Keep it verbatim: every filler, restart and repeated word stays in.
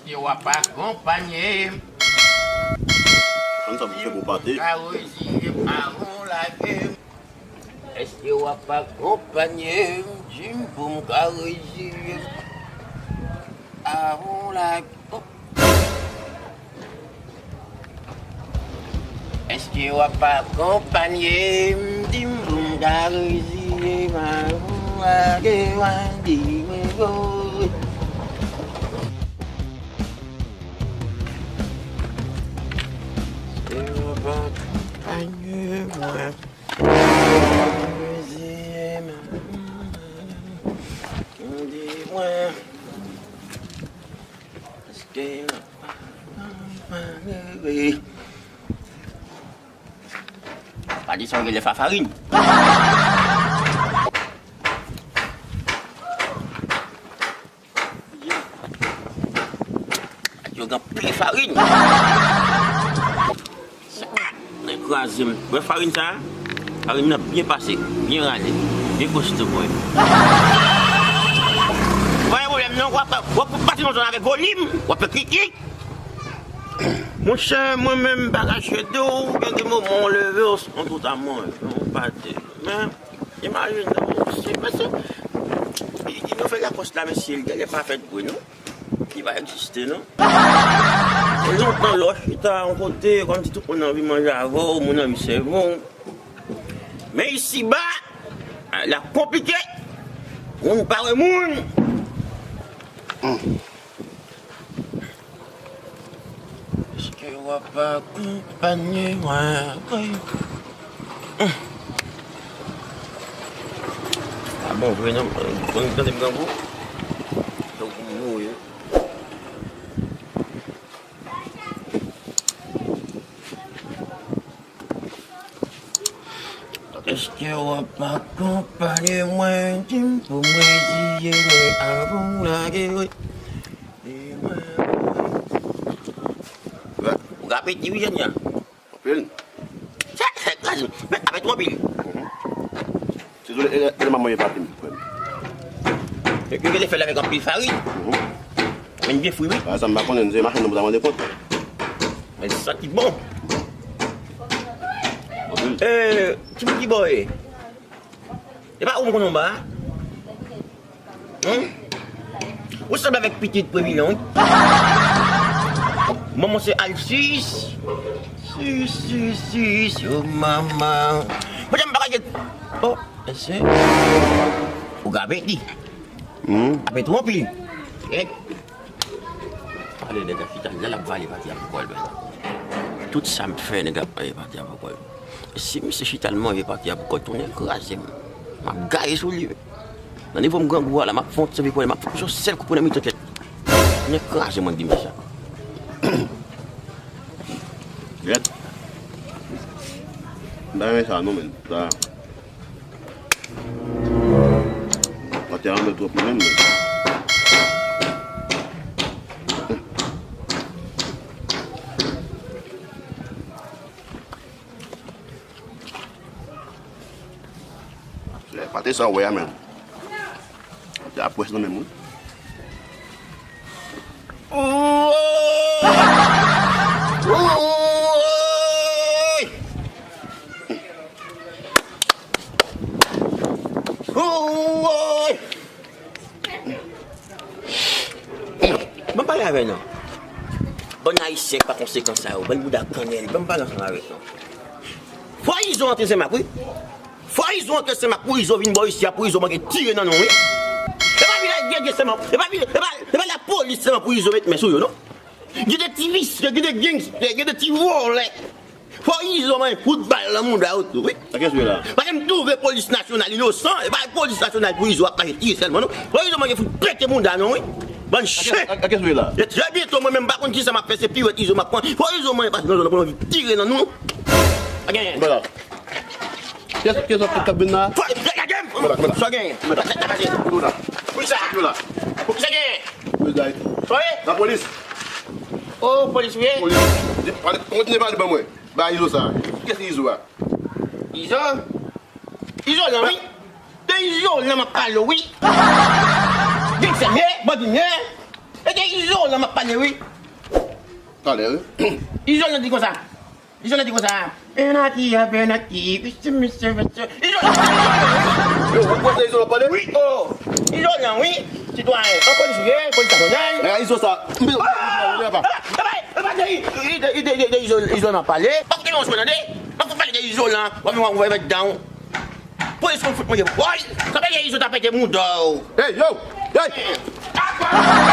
Èske w ap akonpanye m? Konn sa pou fè pou pate. Ka reziye m avan w lage m. Èske w ap akonpanye m? Di m pou m ka reziye m avan w lage m. Èske w ap akonpanye m? Di m pou m ka reziye m avan w lage m, di mwen woy. Èske w ap akonpanye mwen? Reziye m avan w lage m, di mwen. Èske w ap akonpanye mwen? Pa di sa w gen lè fa farin. Yo gen anpil farin. Nèg kraze m. Wè farin sa a? Farin nan byen pase, byen rale, byen kosto bòy. Pa gen pwoblèm non, w ap, w ap pase nan zòn avèk volim, w ap fè kikik. Monchè, mwen menm, m pa kache di w, gen de moman w leve, w, w tout a mwen, w pa di. Men, imajine w, se, men se, nou fè lapòs la, mesye, l genlè pa fèt vre, non. Li pa egziste, non. Se lontan lè w chita yon kote, kòmsi tout moun anvi manje avè w, moun anvi sèvi w. Men isiba, l ap konplike. Moun pa wè moun. Èske w ap akonpanye mwen? Wi. A bon, vre non, konn tande m grangou? Fòk m mouri. Èske w ap akonpanye mwen? Di m pou mwen, di mwen avan w lage, wi. Di mwen, wi. Ou ka pete wi, Jenya. Anpil. Sa, sa kraze. Men, apèt ou anpil. Sitou lè, lè, lè manman yo pa vin, frè m. Yo, yo genlè fè l avèk anpil farin. Mhm. Men byen fri, wi. A, sa m pa konnen, se machann nan pou ta mande kont. Men santi bon. Anpil. Eh, ki moun ki ba w e? E pa ou m konn anba a? Hen? Ou sanble avèk pitit Previlon, wi. Manman se Alsis. Sis, sis, sis, yo manman. Mwen, m pa ka gen. Oh, mesye. Ou ka pete. Hmm? Ka pete anpil. Eh. Pale nèg la chita la, l ap vale pati a pou kò l, men. Tout sa m fè, nèg la ap vale pati a pou kò l. Si misye chita l manje pati a pou kò l, tounen kraze m. M ap gaye sou li. Nan nivo m grangou a la, m ap fè yon ti sèvi pou li, m ap fè yon sèl kou nan mitan tèt. Tounen kraze mwen, di misye sa. Gèt. M pa renmen sa non, men. Sa. Mwen te anmè twòp li menm, men. Se pate sa w wè a menm. Pate a pwès nan menm wi. Wouy! Wouy! Ban m pale avè nou. Bann Ayisyen k pa konsekan sa yo, bann bouda kannèl, ban m pale ansanm avè nou. Fò Izo antre Senmak wi. Fò Izo antre Senmak pou Izo vin bò isi a, pou Izo manke tire nan nou wi. E pa vin ak genge Senmak, e pa vin, e pa, e pa lapolis Senmak pou Izo met men sou yo non. Gen de ti visye, gen de gangstè, gen de ti vòlè. Fò Izo manyen kout bal nan mouda yo tou wi. Sa kiyès wi la? Paske m twouve polis nasyonal inosan, e pa polis nasyonal pou Izo ap mache tire sèlman non. Fò Izo manyen fout pete mouda nou wi. Bann chen. Sa kiyès wi la? E trè byento mwen menm m pa konn kisa m ap fè, se piwèt Izo m ap pran. Fò Izo manyen pase nan zòn nan pou l anvi tire nan nou. Pa genyen. Kiyès, kiyès ap, k ap vin la? Fò, lage m! Sa w genyen? Sa, sa, sa pase? Poukisa? Poukisa genyen? Polis Dayiti. Wi? Lapolis. O, polis wi? Polis. Di, pale, kontinye pale ban mwen. Ba Izo sa. Kiyès Izo a? Izo? Izolan wi. De Izolan m ap pale w wi. Gangstè m ye, bandi m ye. E Se Izolan m ap pale, wi. Talè, wi. Izolan di konsa. Izolan di konsa. Bernaki, a Bernaki, mesye, mesye, mesye. Izolan. Yo, ou kwè se Izolan pale? Wi, oh. Izolan, wi. Sitwayen. An polis, wi, polis nasyonal. E, Izo sa. Mbe, mbe, mbe, mbe, mbe. Izolan pale. Fòk te yon sou tande. Fòk pale de Izolan. W ap vin w ap dan. Polis konn fout mwen woy. Sa pa gen Izo ta pete mouda w. Hey, yo. Hey.